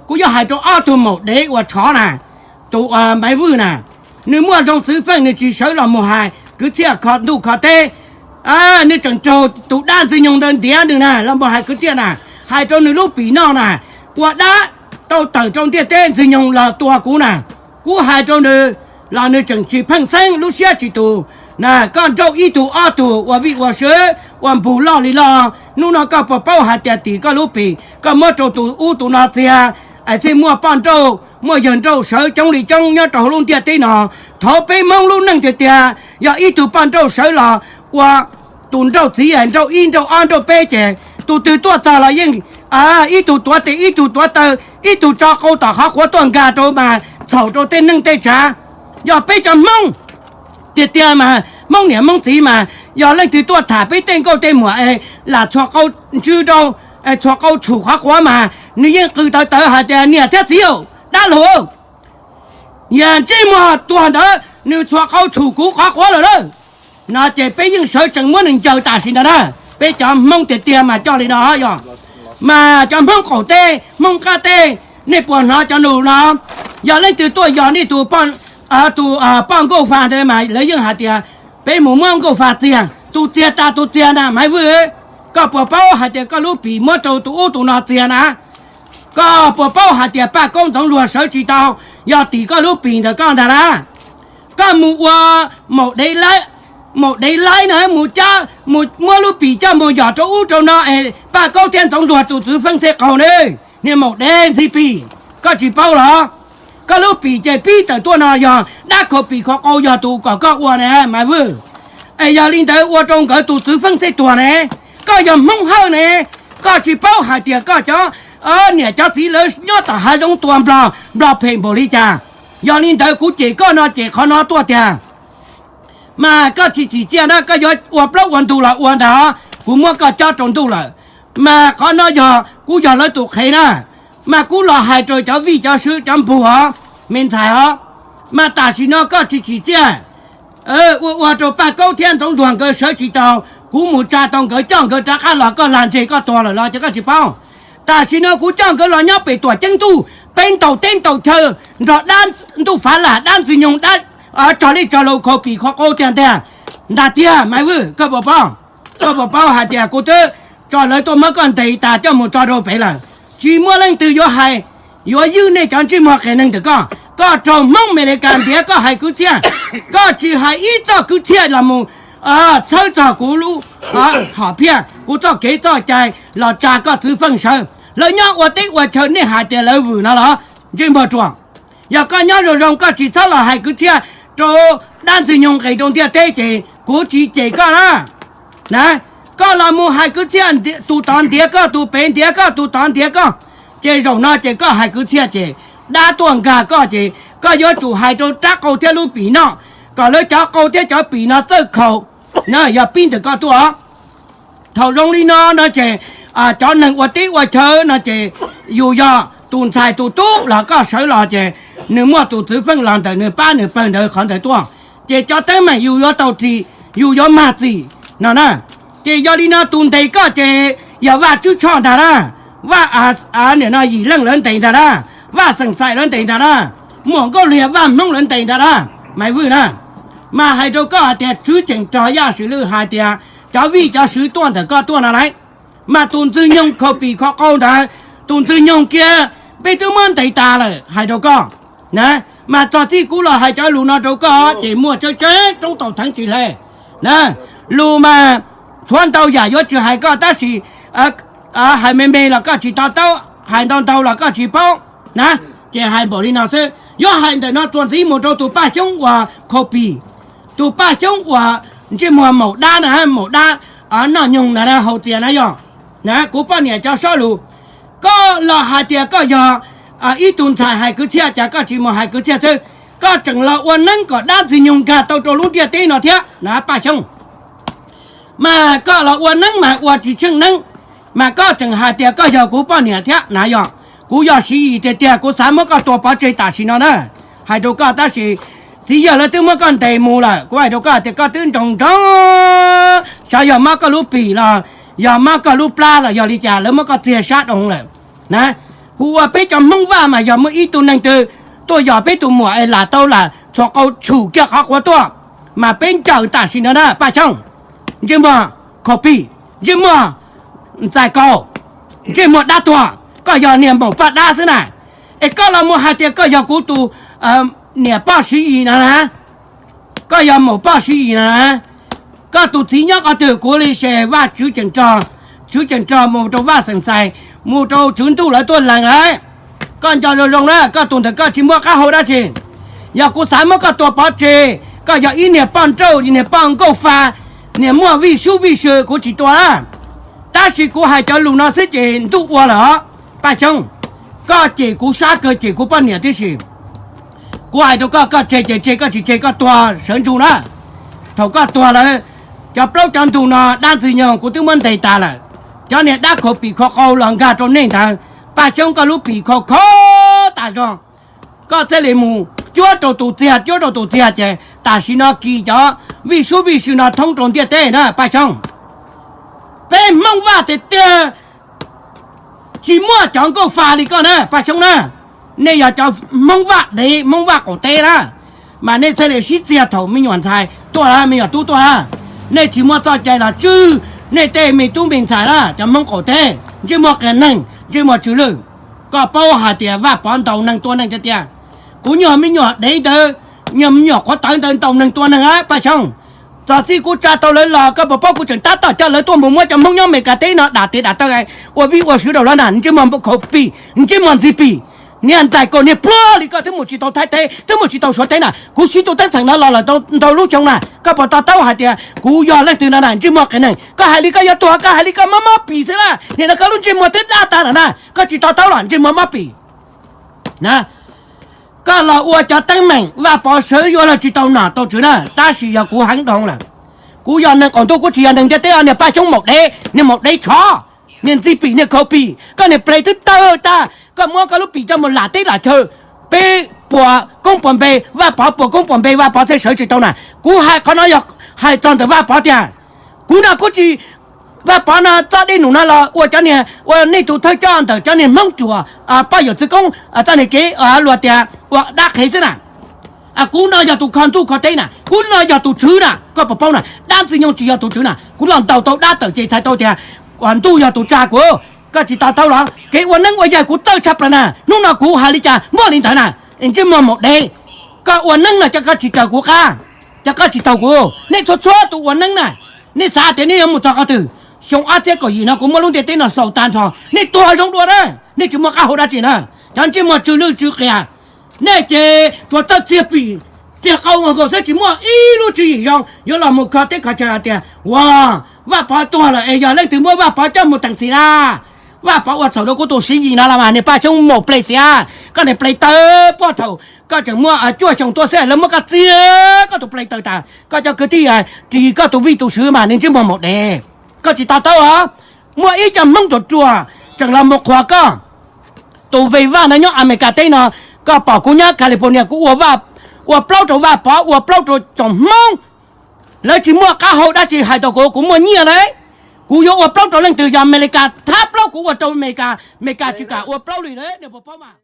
Kuv yuav hais rau ob tug maum dev uas tshov na, tus Maiv Vwj na, nws muaj zoo txwv feej nws tsis sawv los mus hais kwv txhiaj kho ntuj kho teb. Nws tseem raug tus dab Ntxwg Nyoog ntawd ntiav nws na los mus hais kwv txhiaj na, hais rau nws lub pim noj na, ua dab tau tawm rau ntiaj teb Ntxwg Nyoog los tua kuv na. Kuv hais rau nws los nws tseem tsis pheej xeeb, lub siab tsis tus na. Koj nrauj ib tug ob tug ua vij ua sw, ua npug loj li loj, hnub no koj puas paub hais tias tim koj lub pim koj muab rau tus ub tus no txiag, es thiaj muaj poj nrauj muaj yawg nrauj sawv coob li coob nyob rau hauv lub ntiaj teb no. Thov peb Hmoob lub neej tiag tiag, yog ib tug poj nrauj sawv los ua tus nrauj txiv, nrauj ib nrauj ob nrauj peb ces tus twg tuaj txog los yeej ib tug tuav tes ib tug tuav taw, ib tug tso qau tom qhov quav tuaj nkag rau mas txhaum rau tej neej tej tsav. Yog peb cov Hmoob tiag tiag mas Hmoob niam Hmoob txiv mas, yog leej twg tuaj tham peb tej nkauj tej muam es lam txhua qau ntsw rau, txhua qau tshum qhov quav mas nws yeej qw tawv tawv hais tias niam thiab txiv aw, dab laug, yog ntsej muag tuag ntawd nws txhua qau tshum kuv qhov quav lawm lauj, no ces peb yeej sawv tsees muab nws ncaws tam sim ntawd na. Peb cov Hmoob tiag tiag mas coj li no yog, mas cov Hmoob qaum teb Hmoob qab teb, nej puas hnov cov lus no? Yog leej twg tuaj yog nej tus, tus poj nkauj fa ntawd mas lawv yeej hais tias peb mus muab nkauj fa txiag, tus txiag tas tus txiag na Maiv Vwj. Koj puas paub hais tias koj lub pim muab rau tus ub tus no txiag na? Koj puas paub hais tias Paj Kaub Ntxoov Luag sawv tsis tau, yog tim koj lub pim ntawm koj ntag na? Koj mus ua maum dev laib, maum dev laib na, mus cab, mus muab lub pim coj mus yos rau ub rau no es Paj Kaub thiab Ntxoov Luag tus txwv feej thiaj qaug ne. Niag maum dev ntxhib pim, koj tsis paub los? Koj lub pim ces pib tawm tuaj no yog dab khaus pim khaus qau yog tus kom koj ua ne Maiv Vwj. Es yog li ntawd ua rau nkawd tus txwv feej thiaj tuag ne. Koj yog Hmoob Hawj ne, koj tsis paub hais tias koj cov niam cov txiv lawv nyob tom hav zoov tua nplog, nplog phem npaum li cas. Yog li ntawd kuv cem koj no cem qhov no tuaj tiag. Mas koj tsis tsim txiaj na, koj yuav ua plaub ua ntug los ua ntag, kuv muab koj cob rau ntuj lawm. Mas qhov no yog kuv yog lawv tus qhev na, mas kuv los hais rau cov vij cov sw cov npug os, me ntxhais os. Mas tam sim no koj tsis tsim txiaj, ua ua rau Paj Kaub thiab Ntxoov Luag nkawd sawv tsis tau, kuv mus tsa tau nkawd coj nkawd rov qab los koj lag ntseg koj tuag lawm los ces koj tsis paub. Tam sim no kuv coj nkawd los nyob pem Tuam Ceeb Ntuj, peb ntaus teb ntaus chaw nrog dab Ntuj Fav Lam, dab Ntxwg Nyoog, dab tsog lej tsog laus khaus pim khaus qau tiag tiag. Ntag tiag Maiv Vwj, koj puas paub? Koj puas paub hais tias kuv twb tso lawv tuaj muab koj ntes tas coj mus tso rau pem lawm? Tsis muaj leej twg yuav hais, yuav ywj nej cov ntsej muag qias neeg ntawm koj. Koj raug Hmoob Amelikas ntiav koj hais kwv txhiaj, koj tsis hais ib txoj kwv txhiaj los mus txhawb txog kuv lub hom phiaj, kuv txoj kev txoj cai los tsa koj txwv feej sawv. Lawv nyob ua teb ua chaw nej hais tias lawv vwm no los? Ntsej muag ruam, yog koj nyob zoo zoo koj tsis txhob los hais kwv txhiaj rau dab Ntxwg Nyoog nqis rau ntiaj teb ces kuv tsis cem koj na. Na, koj los mus hais kwv txhiaj, tus tod ntiav koj, tus pem ntiav koj, tus tod ntiav koj, ces zaum no ces koj hais kwv txhiaj ces dab tuaj nkag koj ces koj yuav tsum hais rau rab qau thiab lub pim noj kom lawv cov qau thiab cov pim no txawj khaus. Na, yog pib ntawm koj tuaj. Thaum zoo li no no ces cov neeg ua teb ua chaw no ces yus yog tus ntxhais tus tub los koj sawv los ces nws muaj tus txwv feej los ntawm nws pab nws pawg ntawd qhov ntawd tuaj, ces cov teeb meem yus yuav tau txim, yus yuav mag txim no na. Ces yog li no tus ntes koj ces yog Vaj Tswb Tshoj ntag na, Vaj, nim no Yim Leej lawv ntes ntag na, Vaj Xeem Xais lawv ntes ntag na, Muam Nkauj Liag Vaj Hmoob lawv ntes ntag na, Maiv Vwj na. Mas hais rau koj hais tias Tswv Cheem Rog Yaj Swm Lwj hais tias cov vij cov sw tuaj ntawm koj tuaj no lauj. Mas tus Ntxwg Nyoog khaus pim khaus qau ntawd, tus Ntxwg Nyoog kiag peb twb muab ntes tas lawm hais rau koj. Mas txog txij kuv los hais cov lus no rau koj ces muaj tseeb tseeb roob tau theev tsis hle na. Lus mas tshuav ntau yam yuav tsis hais koj tab sis hais me me los koj tsis to taub, hais ntau ntau los koj tsis paub na. Ces hais npaum li no xwb, yuav hais ntawm no txuas ntxiv mus rau tus Paj Xyoob uas khaus pim, tus Paj Xyoob uas ntsej muag maum dab na, maum dab noj nyoog na, haus txias na yog. Na, kuv poj niam cov sob lus, koj los hais tias koj yog ib tug ntxhais hais kwv txhiaj, cas koj tsis mus hais kwv txhiaj xwb? Koj tseem los ua neeb kom dab Ntxwg Nyoog nkag tau rau lub ntiaj teb no thiab na Paj Xyoob. Mas koj los ua neeb mas ua tsis tsheej neeb, mas koj tseem hais tias koj yog kuv poj niam thiab na yog. Kuv yog Siv Yis tiag tiag kuv xav muab koj tua pov tseg tam sim no na. Hais rau koj tab sis txiv yawg lawv twb muab koj ntes mus lawm, kuv hais rau koj tias koj twb nroo nroo, xyov yog mob koj lub pim los yog mob koj lub plab los yog li cas lawv muab koj txiag sab doo lawm na. Hu ua peb cov Hmoob Vaj mas yog muaj ib tug neeg twg tuaj yog peb tus muam es lam tau lam txhua qau tshum kiag qhov quav tuaj, mas peb ncaws tam sim no na Paj Xyooj. Ntsej muag khaus pim, ntsej muag ntxais kaus, ntsej muag dab tuag, koj yog niag maum poj dab xwb na. Es koj los mus hais tias koj yog kuv tus niam poj Siv Yis no na, koj yog maum poj Siv Yis no na. Koj tus txiv nyob qhov twg? Kuv li se Vaj Tswv Ceem Rog, Tswv Ceem Rog mus rau Vaj Xeem Xais, mus rau Tswv Ntuj lawv tuaj lees lawm. Koj nco zoo zoo na, koj tus ntawd koj tsis muaj qab hau dab tsi. Yog kuv xav muab koj tua pov tseg, koj yog ib niag poj nrauj, niag poj nkauj fa, niag muaj vij sub vij sw, kuv tsis tua. Tab sis kuv hais cov lus no xwb ces ntuj ua lawm os. Paj Xyooj, koj cem kuv sab kawg, cem kuv poj niam tib si. Kuv hais rau koj, koj tseg ces tseg, koj tsis tseg koj tuag sawv ntsug na. Thaum koj tuag lawm, cov plaub cov ntug no dab ntxwg nyoog kuv twb muab ntes tas lawm. Cov niag dab khaus pim khaus qau los nkag rau nej ntawd, Paj Xyooj koj lub pim khaus khaus tas zog. Koj thiaj li mus cuab rau tus txiag, cuab rau tus txiag ces tam sim no kis cov vij sub vij sw no thoob rau ntiaj teb na Paj Xyooj. Peb Hmoob Vaj tiag tiag tsis muaj cov nkauj fa li koj na Paj Xyooj na. Nej yog cov Hmoob Vaj dev, Hmoob Vaj qaum teb na, mas nej thiaj li sib txiag thaum me nyuam ntxhais tuaj, me nyuam tub tuaj na. Nej tsis muaj txoj cai los tswj nej tej me tub me ntxhais na, cov Hmoob qaum teb, ntsej muag qias neeg, ntsej muag tsw lwj. Koj paub hais tias Vaj Pov ntaus neeg tua neeg tiag tiag. Kuv nyuag me nyuam dev ntawd, nyuag me nyuam qhuav tawv ntawd ntaus neeg tua neeg a Paj Xyooj. Txog txij kuv tsa tau lawv los koj puas paub kuv tseem tab tom coj lawv tuaj mus muab cov Hmoob nyob Amelikas teb no dam tes dam taw ua vij ua sw rau lawv na, ntsej muag khaus pim, ntsej muag ntxi pim. Niag ntxais kaus niag pluag li koj twb mus tsis tau Thaib teb, twb mus tsis tau Suav teb na, kuv siv tus teeb txheem no los lawm ntau lub xyoo na, koj puas to taub hais tias kuv yog leej twg no na, ntsej muag qias neeg. Koj hais li koj yuav tuag, koj hais li koj mob mob pim xwb na, nim no koj lub ntsej muag twb dab tag lawm na, koj tsis to taub los ntsej muag mob pim na. Koj los ua cov teeb meem Vaj Pov sawv yuav los tsis tau nom tau tswv na, tab sis yog kuv heev dhau lawm. Kuv yog neeg qaum ntuj, kuv tsis yog neeg ntiaj teb os, niag Paj Xyoob maum dev, niag maum dev tshov, niag ntxi pim, niag khaus pim, koj niag pleev twb tawg tag, koj muab koj lub pim coj mus lam teb lam chaw. Peb puas koob puas npe, Vaj Pov puas koob puas npe, Vaj Pov thiaj sawv tsis tau na. Kuv hais qhov no yog hais txog ntawm Vaj Pov tiag. Kuv no kuv tsis, Vaj Pov no txoj dej num no los ua cov niag, ua nej tus thawj coj ntawm cov niag Hmoob ruam, poj yawm txwv koob, txoj niag kev luag tias ua dab qhev xwb na. Kuv no yog tus kho ntuj kho teb na, kuv no yog tus tswv na, koj puas paub na, dab ntxwg nyoog tsis yog tus tswv na, kuv los ntaus tau dab tawm ces txhais tau tias ntuj yog tus tsa kuv. Koj tsis to taub los? Kev ua neeb ua yaig kuv txawj tshaj plaws na, hnub no kuv hais li cas muaj li ntawd na. Ntsej muag maum dev, koj ua neeb no ces koj tsis raws kuv qab, ces koj tsis taug kuv. Nej txhua txhua tus ua neeb na, nej xav tias nej yuav mus txog qhov twg? Xyoo ob txhiab kaum yim no kuv muab lub ntiaj teb no xaus tag nrho, nej tuag zoo dua na, nej tsis muaj qab hau dab tsi na. Cov ntsej muag tsw lwj tsw qias, nej ces tsuas txawj txiag pim, txiag qau nkaus xwb, tsis muaj ib lub tswv yim zoo yuav los mus kho teb kho chaw hais tias ua Vaj Pov tuag lawm es yog leej twg muab Vaj Pov coj mus teem txim na. Vaj Pov ua txhaum rau kuv tus Siv Yis no los mas niag Paj Xyoob maum pleev xiav, koj niag pleev tawv puag thaum koj tseem muaj cuaj xyoo tuaj xwb lawv muab koj txiag koj tus pleev tawv tas, koj cov kwv tij ris koj tus vij tus sw mas niag ntsej muag maum dev. Koj tsis to taub os, muaj ib co Hmoob ruam ruam tseem los mus qhuas koj. Tus Vaj Pov no nyob Amelikas teb no, koj pom kuv nyob California kuv ua, ua plaub rau Vaj Pov, ua plaub rau tsoom Hmoob. Lawv tsis muaj qab hau dab tsi hais tau kuv, kuv muaj nyiaj lawm. Kuv yuav ua plaub rau leej twg yog Amelikas thab plaub kuv ua rau Amelikas, Amelikas tsis kam ua plaub li lawm, nej puas paub mas?